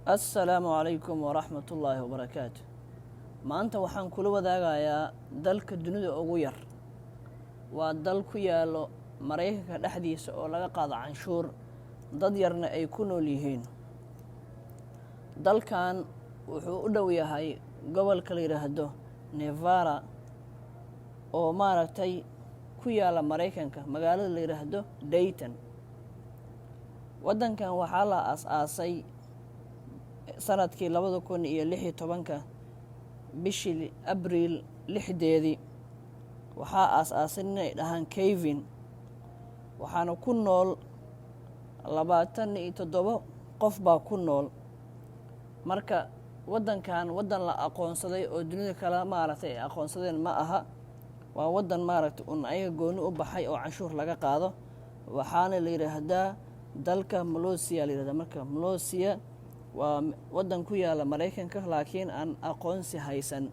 Assalaamu calaykum waraxmatullaahi wabarakaatu. Maanta waxaan kula wadaagayaa dalka dunida ugu yar. Waa dal ku yaallo Maraykanka dhexdiisa oo laga qaado canshuur, dad yarna ay ku nool yihiin. Dalkan wuxuu u dhow yahay gobolka la yidhaahdo Nevada oo maaragtay ku yaalla Maraykanka, magaalada la yidhaahdo Dayton. Waddankan waxaa la aas-aasay sanadkii 2016-ka, bishii Abriil 6-deedii. Waxaa aas-aasay inay dhahaan Kevin, waxaana ku nool 27 qof baa ku nool. Marka waddankan waddan la aqoonsaday oo dunida kale maaragtay ay aqoonsadeen ma aha. Waa waddan maaragtay un ayaga gooni u baxay oo canshuur laga qaado. Waxaana la yidhaahdaa dalka Molossia la yidhahdaa. Marka Molossia waa waddan ku yaala Maraykanka, laakiin aan aqoonsi haysan.